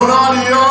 Na ni a.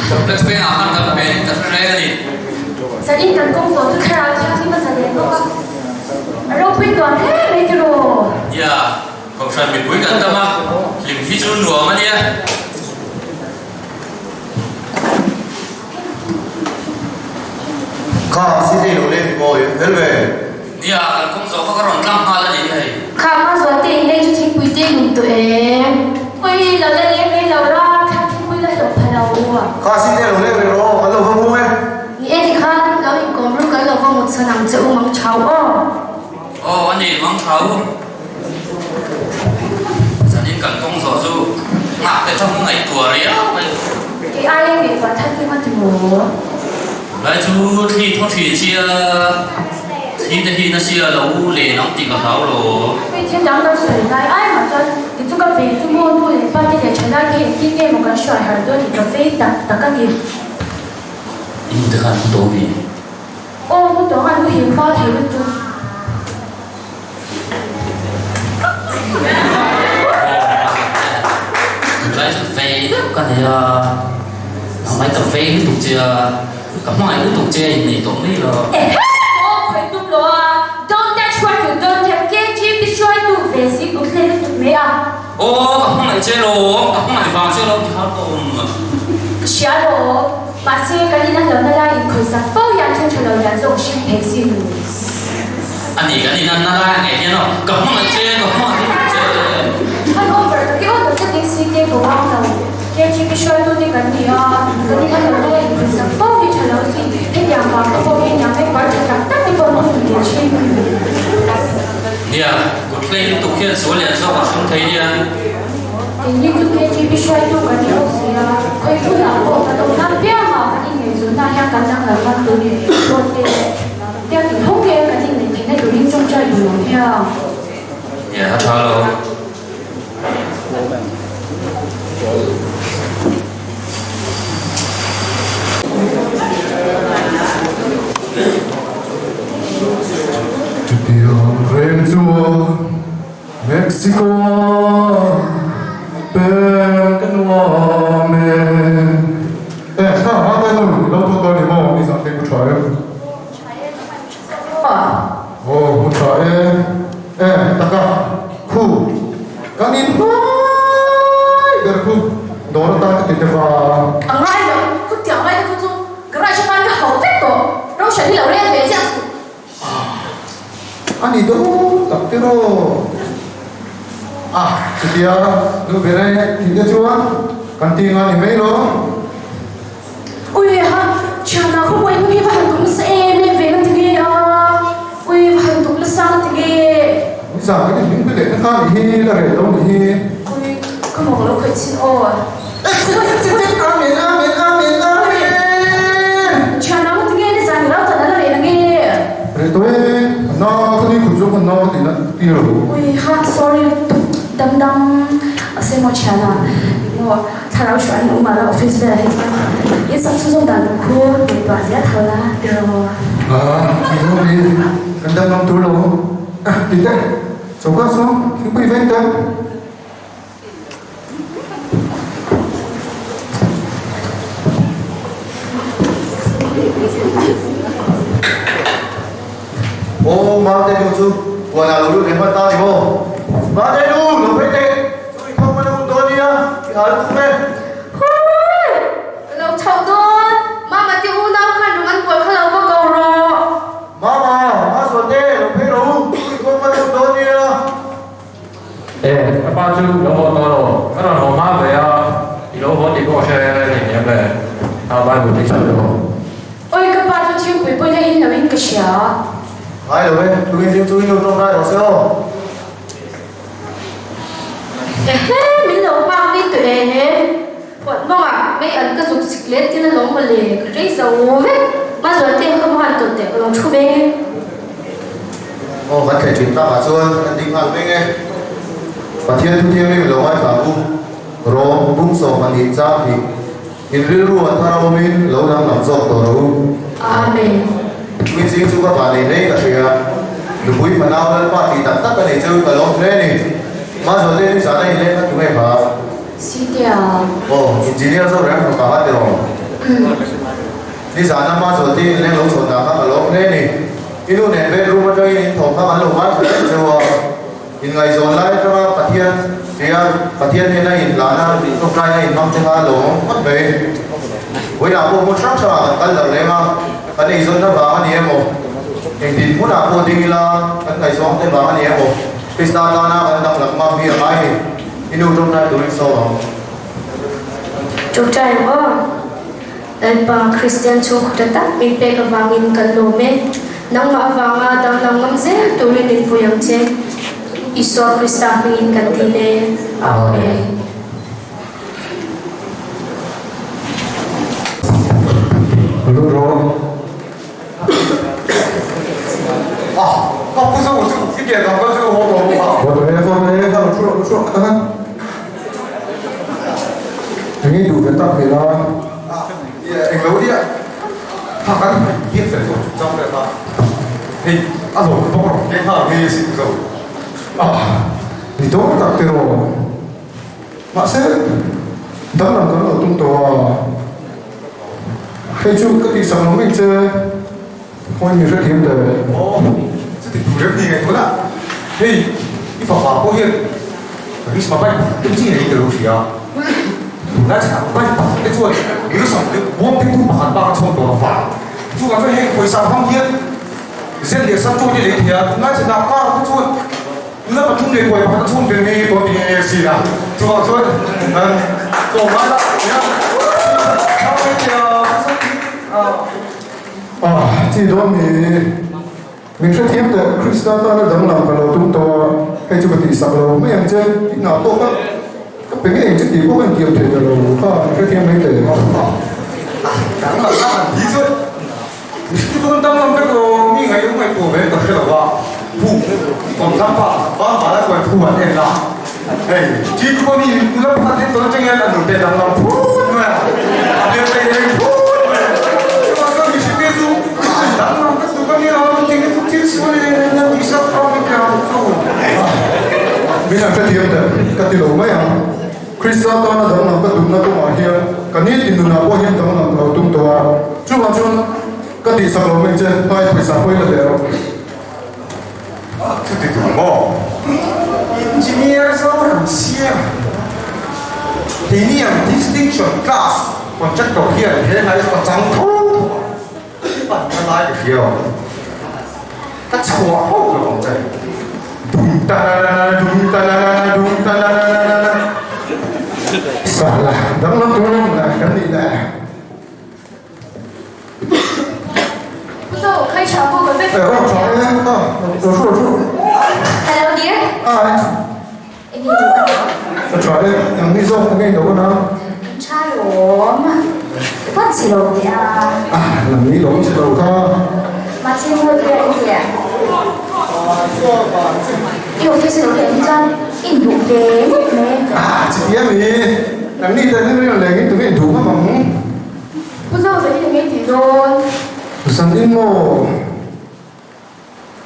Complex vengah khan kan pe ka hre reng a ni. Zanin kan kawng zawh chu thlarau thianghlim a zalen bawk a, a ropui tuam hle mai tiraw? Nia. Kohhran mipui kan tam a, hlim hi chu nuam a nia. Kha city lo leng mawi fel ve. Nia, kan kawng zawh kha ka rawn tlang nghal a nih hei. Kha hma zual te in lei chu thingpui te lum tawh em? Ui, lo la leng rei lo ra, thla thingpui la hlawh pha lo. Kha city lo leng rei rawh, kan lo va mu e. Ni e tikhan lo inkawm ru kan lo va mut chhan ang che u mang chau aw. Aw a ni mang chau. Zanin kan kawng zawh chu nghak te kha hmu ngaihtuah riau mai. Kei aia ngaihtuah that chu nga ti maw? Lai chu thli thaw thin sia, thli te hi na sia lo len ang tih ka hlau lo. Hei thil dang kan sawi lai ai mah chuan ti chu ka vei chu maw nu leh pa te leh thalai te engtin nge maw kan hruai harh dawn tih ka vei tak tak a ni. I nu te khan mu tawh mi? Aw mu tawh an muhil hma thei lutuk. Tunlai chu vei deuh ka nei a, nangmai ka vei lutuk che a, ka hmangaih lutuk che a inneih tawh mai lo. Ehe! Aw khawi tum lo a, don't touch what you don't have KGB hruaitu ve si kut hle lutuk mai a. Aw ka hmangaih che lo, ka hmangaih vang che lo ti har tawh awm. Ka hria lo, mahse kan in a hlauhna lai inkhawihsak fo hian thil tha lo lian zawk hrim thei sin. A ni, kan inanna lai a ngei hian aw, ka hmangaih che, ka hmangaih lutuk che. Khan over tak i aw tak tak in CK ka vang lo. KGB hruaitute kan ni a, kan in a hlauhna lai inkhawihsak fo hi tha lo si. Hetiang vang te pawh hi nia member tha tak tak te pawh an awm ve thin. Nia, kut hlei lutuk hian sual lian zawk a hring thei nia. Keini chu KGB hruaitu kan ni awk si a, khawi hmunah pawh kan awm nan piangah kan inngaihzawnna hian kan dang lo ngan tur ni pawh te. Tiang in ho nge kan inneih theihna turin tawngtai duh lo hiang. Nia, a tha lo. Chutiang reng chuan Mexico ah peng ka nuam e. E, kha hma te nu lo thawk dawn ni maw? Ni zah te ku tha em? Aw hmu tha e. E, taka, khu, kan in hnuai ber khu dawr atan ka ti deuh a. A ngai lo, khu tiang lai te khu chu garage atan ka hauh vek tawh, Roshan hi lo rel ve chiah suh. Ah, a ni dawn tak tiraw. Ah, chutia nu ber e tih te chuan kan ti nga ni mai lo. Ui ha, thianah khaw pawh in hi va han tuk nasa em em ve na ti nge a, ui va han tuk nasa na ti nge. Ui zan kan inhming pe leh na kha nih hi la reh lo nih hi. Ui ka mawk lo khawih chin aw. Amen amen amen amen. Thianah maw ti nge ni zan i lo tan a la reh na nge. Reh tawh e, a na ka ni khut zawk a na ka ti na ti lo. Ui ha sorry lutuk dam dam a se maw thianah eng maw. Thlarau hruai an awm a la office velah hi chuan in sak chu zawng dan duh khu ngaihtuah zel tho la tiraw. Aa ti zawk hi kan dam ngam tur lo ah ti teh choka sawn thingpui veng teh. Aw Mate nu chu puanah lo lut leh hman ta ni maw? Mate nu lo phei teh! Chu i thawk hman a hun dawn nia, i hal tum e. Hui! Ka lo chhoh dawn, Mama te unau khan lung an bual kha lo va ko rawh. Mama, ma zual te, lo phei rawh u, chu i thawk hman a hun dawn nia. E, ka pa chu lo haw tawh lo, ka rawn haw hma ve a, i lo haw tih pawh ka hre. A Bible te chhiar emaw? Awi ka pa chu thingpui pawhin a in lo in ka hria. Ngai lo e, tukin zing chu in lo tawngtai rawh se aw. Ehe, min lo nghak ni tawh e he. Phuat mawngah mei an ka zuk sik let tin alawm mawle, ka rei zo vek. Mazualte ka hmu han tawh teh ka lo thu veng e. Aw kan thei thin takah chuan kan ding nghal veng e. Pathian thu thianghlim lo ngaithla u. Rawng bung 12 chang hnih in rilru a thar awmin lo danglam zawk tawh rawh u. Amen. Puiching chu ka vah nei mai ka hria. Nupui fanau Lalpa tih tak tak a nei chu ka lawm hle a ni. Mahzawlte ni zana in leng kha tu nge kha? Sitea. Aw, engineer zawk reng faka kha tiraw? Ni zana Mahzawlte in leng lo chhawn dah kha ka lawm hle a ni. I nu nen bedroom atangin in thawm kha kan lo ngaithla reng cheu a. Inngaihzawn lai atanga Pathian tia Pathian hnena inhlahna tawngtaina inhmang te kha a lawmawm phawt mai. Vawiinah pawh hmun hrang hrangah kan kal darh leng a, kan eizawnna vang a ni emaw, engtin hmunah pawh ding ila kan ngaihzawng te vang a ni emaw, Krista tana kan danglam ngam hi a ngai ni. I nu tawngtai turin sawi ang. Tawngtai ang aw. Lalpa Kristian chhungkhaw tha tak min pek avangin kan lawm e. Nangmah avanga danglam ngam zel turin min pui ang che. Isua Krista hmingin kan dil e. Amen. Lut rawh. Ah, ka pu zo chu i pian ang kal chu haw tawh bawk a. Haw tawh e, haw tawh e, ka lo thu rawh, thu rawh ka tan. Eng i duh ve tak hmel a? Ah, eng lo nia. Kha kan biak fel tawh chung chang vel kha. Hei, a lo bawk rawh, keng kha nge si zo. Ah, ni dawn tak tiraw. Mahse, danglam kan lo tum tawh a. Hei chu ka tihsak lo mai che, khawi mi hrethiam teh. Aw, chuti tur em ni ngaihtuah lah. Hei, i fapa pawh hian Risma bike pakhat te chi nei ka lo hria. Tunlai chhan ah bike pakhat te chuan Wilson te muang te tu pakhat bak a chhawm tawh lo va. Chuvang chuan heng pawisa hmang hian zen leh sam chawi te lei thei a, tunlai chhan ah car te chuan Nula pathum leh kuai pakhat a chhung tel ngei tawh tih nge si a, chuvang chuan tlawm lai lah nia Ah, chi dawn ni min hrethiam teh Krista tana danglam ka lo tum tawh a, hei chu ka tihsak lo mai ang che, i hna tawk a, ka pe ngei ang che tih pawh ka intiam thei ta lo kha min hrethiam mai teh. Danglam na han ti chuan Mihring chu kan danglam vek lo, mi ngaih ngaihtuah ve ka hre lo a, phu kawm thlang pa van van a kuai phu an en a, hei chi chu pawh mi nula pakhat en tawn atang hian a nute danglam phut mai a, a hmel te hi phut mai a, chuvang chuan mihring te chu danglam vek tur ka nia, chutiang te chu thil sual leh eng eng tih sak pawh ni thei ang chu. Min han hrethiam teh, ka ti lo mai ang. Krista tana danglam ka tumna kawngah hian ka nitin nunah pawh hian danglam ka lo tum tawh a, chuvang chuan ka tihsak lo mai che, hmai pawisa pawhin la leh rawh. Chuti tur maw? Engineer Zoram siam keini ang distinction class contractor hian he hnai chu ka chang tho tho a, i panna lai ka hria ang, ka chhuah hauh lo ang che. Dum ta na na na dum ta na na na dum ta na na na na na. Sala, danglam tur lam lah kan nih le. Pu Zo, khai tha pawh ka vek. Eh, rawh tha e, ah, rawh rawh rawh. Hello dear. Hi. Eng nge duh a nih? Ka tha e, eng ni zawk nge duh a na? Kan tha lawm. I pawn chhe lo teh a. Ah, lam ni lawm chhe lo kha. Mahse maw dear eng nge? I office a lo leh hi chuan i induh ve ngawt mai. Ah, chutiang ni. Eng ni te hi rin leng in tunge induh ngam ang? Pu Zo, zan in eng nge tih dawn? Zan in maw?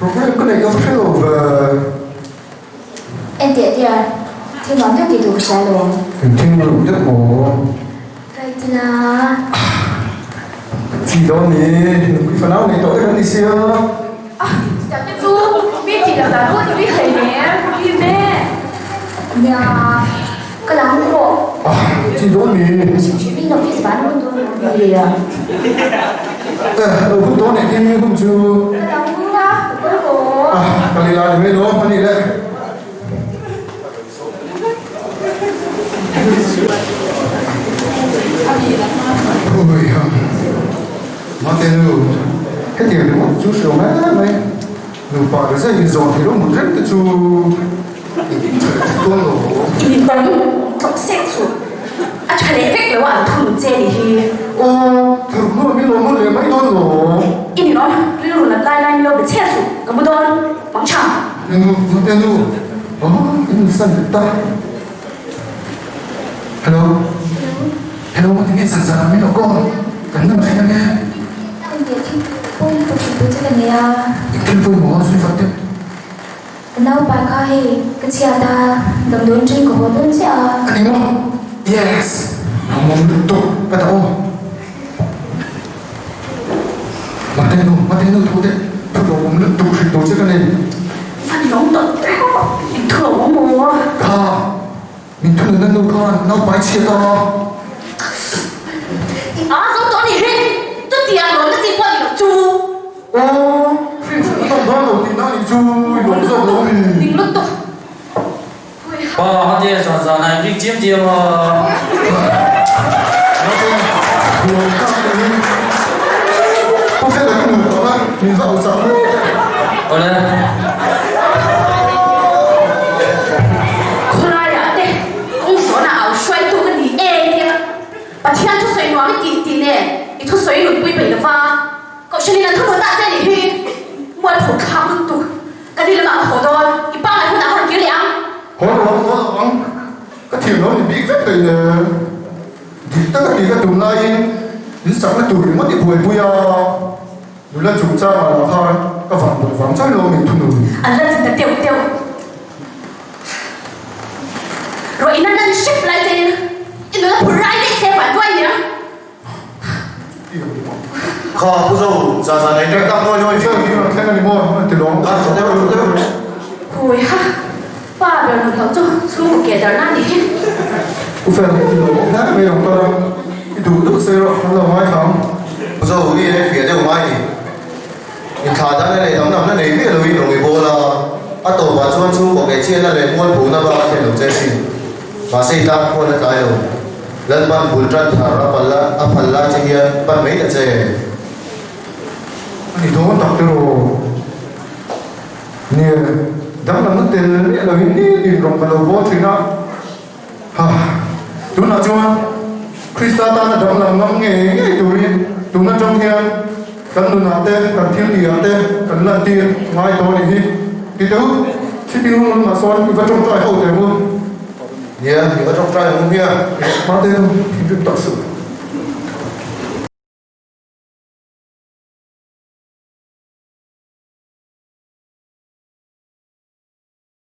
Program ka nei ka va hre lo ve. En teh dear, thil nuam deuh tih tur ka hria alawm. Eng thil nuam deuh maw? Right ila. Chi dawn ni, nupui fanau nei tawh te kan ni sia. Ah, chutiang te chu mi tih loh dan pawh ni bik hlei nem, problem e. Nia, ka lang pawh. Ah, chi dawn ni. Hrim hrim in office van hun dawn lo ni. Eh, lo hun dawn eh hi hun chu. Ka lang hun a, ka kawl haw. Ah, ka lila ni mai lo, a nih le. Hui ha. Mate nu, hetiang ringawt chu hre awm em mai. Nupa ri zai inzawn thei lo mut reng te chu engtin tha leh thut dawn lo. I mi pawm tlawk sek chu a tha leh vek lo a an thunun che ni hi. Aw, thuruk hnuah min lo mut leh mai dawn lo. I ni awm, rilru nat lai lai min lo be chhe suh, ka mu dawn, mang tha. Nu, mate nu, aw in san ta. Hello. Hello, tinge zan zan ah min lo call? Kan nam thin ange. Enge thil pawi lutuk hrilh tur che ka nei a. Eng thil pawi maw zui vat deuh. Ka naupa kha hei ka chhiat a, damdawiin ṭhen ka haw dawn chiah a. A ni maw? Yes! Lawmawm lutuk ka dah aw. Mate nu, mate nu thu teh, thu lawmawm lutuk hrilh tur che ka nei. Van lawm tawh tawh, eng thu lawmawm maw? Kha, min thu nunna nu khan naupai chhiat a. I a zo tawh a nih hi, chutiang lawmna chi pawh a ni lo chu. Aw, hrinhran a tawng dawn lo tihna a nih chu, i lawm zawk lo a mi. Ning lutuk. Pa hate zan zan a inrik chiam chiam a. Awle. Khawlaiah te kawng zawnah au hruaitu ka ni e tia Pathian thusawi nuam i tih tih nen i thusawi nunpui peih lova Kohhranin an thunun dah che nih hi mualpho thlak lutuk. Ka ni lamah ka haw dawn, i pangngai hunah ka rawn kir leh ang. Haw lo ang, haw lo ang, ka thil lo ni bik vek thei le. Dik taka ti ka tum laiin in sakna tur ringawt i buaipui a, nula chungchangah lah khan ka vang buai vang chang lo min thunun. An la ti ta teuh teuh. Rawh in an lan hrep lai chein i nula phur rai daih se van duai nia. Kha Pu Zo, zan zan ei ṭek tak nawi nawi Sir, hi rawn thleng a ni maw? A ti lawm. A tha deuh deuh. Hui ha, pa ber nun hlauh chu chhungkaw ke darh na a nih hi. U Fel, i lo awm hle mai ang kal a, i duh duh sei rawh, kan lo ngaithla ang. Pu Zo, i en fiah deuh ngai ni. Inthlah dan a nei dang dang na nei miah loin rawn i bawl a, a tawpah chuan chhungkaw ke chhiatna leh mualphohna bak a thlen lo che sin. Mahse i tan khuan a tlai lo. Lalpan bul tan thar a pal a, a phal lai che hian pan mai ta che. A ni dawn tak tiraw? Nia, danglamna tel miah loin nitin rawn ka lo bawl thin a. Ha, tunah chuan Krista tana danglam ngam ngei ngei turin tun atang hian kan nunah te, kan thil tihah te kan lantir ngai tawh a nih hi. Ti teh u, sitting room lamah sawn i va tawngtai ho teh u. Nia, i va tawngtai ang u hmiang. Mate nu, thinrim tak suh.